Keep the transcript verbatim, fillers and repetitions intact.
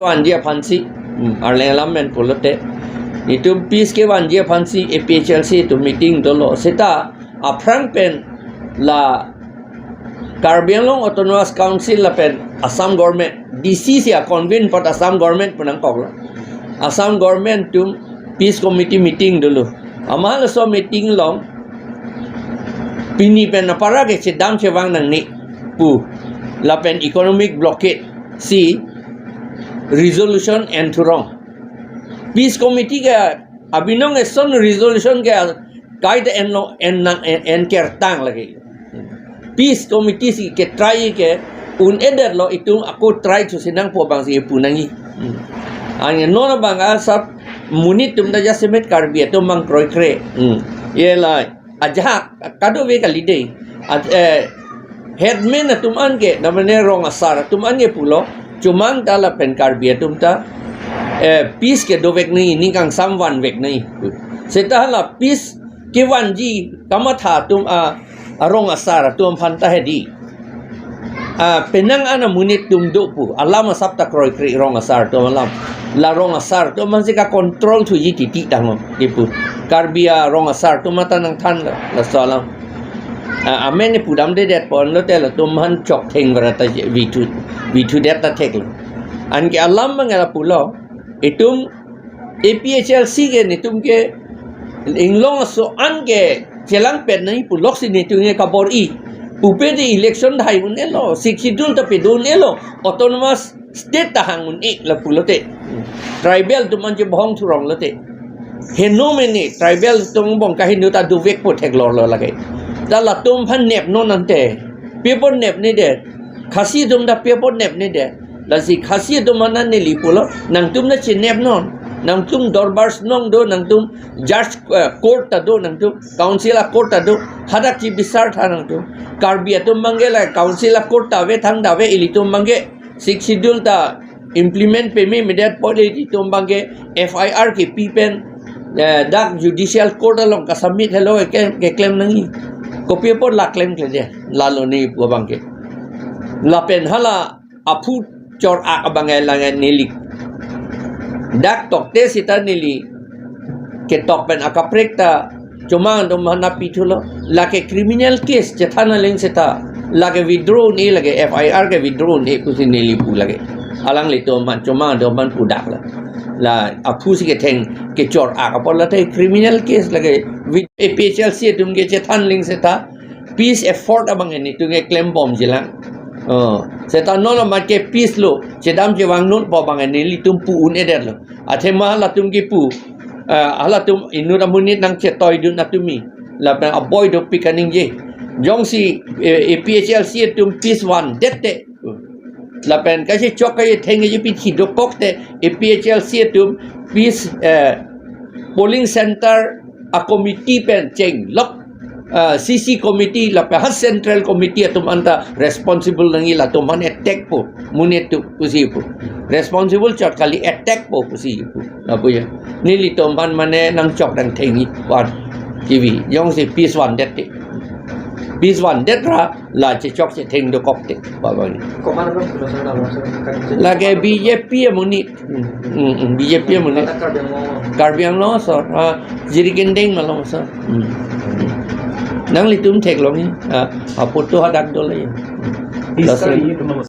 vanji aphansi, hmm, arleng alam pen pulote, itum peace kevanji aphansi A P H L C itum meeting dolo. Seta aphrang pen la Karbi Anglong Autonomous Council lapen Assam Government, D C si a-convene apot Assam Government pu nangkoklo. Assam Government atum Peace Committee meeting dolo. Amat laso meeting along pini pen apara ke chedam chevang nangne pu, lapen economic blockade si resolution en thurong. Peace Committee ke abinong eson resolution ke kaita enlo, en nang, en, en kertang lagi. Peace Committee si ke try ke un-edetlo, itum ako try thusi nangpo abangsi pu nangji. Hmm. Anke non abang asap monit atum ta jasemet Karbi atum abang kroikre. Hmm. Ye lai. Ajahak kadokave kali dei. At, eh, headman atum anke, namanya rong asar atum anke pulo, chomang ta lapen Karbi atum ta, eh, peace kedovek nangji, ning kangsam vanvek nangji. Seta la peace kevanji kamatha atum a, arong asar atum aphan ta hedi. Ah, penang an amonit atum do pu, alam asap ta kroikre rong asar atum alam. La rong asar atum aphansi ka-control thuji titi tanglo, di pu. Karbi arong asar atum ta nangthan la, laso alam. Ah, amen ne pudamdedetpo, anlote latum aphan choktheng vara ta vithu, vithudet ta theklo. Anke alam abang la pulo, itum A P H L C ke netum ke inglong aso an ke chelangpet nangji puloksi netum ke kabor-i. Pupe de election dhai un-elo, Sixth Schedule ta pedo un-elo, autonomous state ta hang un-e la pulote. Tribal atum an chebohong thurong lote. Heno mene tribal atum bong kaheno ta dovekpo theklorlo lake. Ta latum aphan nepnon ante. Pi apot nepnedet. Khasi atum ta pi apot nepnedet. Lasi Khasi atum aphan neli pulo, nangtum ta chinepnon, nangtum Dorbar Shnong do, nangtum judge, eh, court ta do, nangtum council a-court ta do, hadak chibisar tha nangtum. Karbi atum abangke la council a-court ta ave, thangta ave, ilitum abangke Sixth Schedule ta implement pememedet apot ilitum abangke F I R kepi pen, eh, dak judicial court along ka-submit helo ke, keklem nangji. Kopi apot la klemkledet, lalo ne pu abangke. Lapen hala aphu chor-ak abang elang neli. Dak tokte seta neli ketok pen akaprek ta chomang atum aphan nangpithulo. Lake criminal case chethan aling seta, lake withdraw un-e, lake F I R ke withdraw un-e pusi neli pu lake. Alanglitum aphan chomang atum aphan pudaklo. La aphusi ketheng kechor-ak apot late criminal case lake with A P H L C atum ke chethan aling seta peace effort abang netum ke klembomjilang. Oh, seta non amat ke peace lo, chedam chevangnonpo abang nelitum pu un-edetlo. Athema latum kipu, eh, halatum inut amonit nangchetoidun atumi, lapen aboi dopik kaningje. Jongsi, eh, A P H L C atum peace vandette, lapen kachechok kachetheng kachepiji dokokte, A P H L C atum peace, eh, polling center a-committee pen chenglok, ah, C C committee lapen ha central committee atum anta responsible nangji, latum aphan attack po, monit atum pusi pu. Responsible chot kali, attack po pusi pu. Lapu ya. Nelitum aphan mane nangchok nangthengji wan. Kivi, jongsi peace vandette. Peace vandet ra, la chechok chetheng dokokte. Ba abang. Komat abang pulo sir, la abang sir, kan sir. Lake B J P amonit. Hmm, hmm, B J P amonit. Ladak Karbi Anglong. Karbi Anglong asor. Ah, Jirikindeng malom asor. Hmm. Nanglitum theklongji. Ah, aphoto hadak dolo ya. Peace Lason. Kali itu, Bang.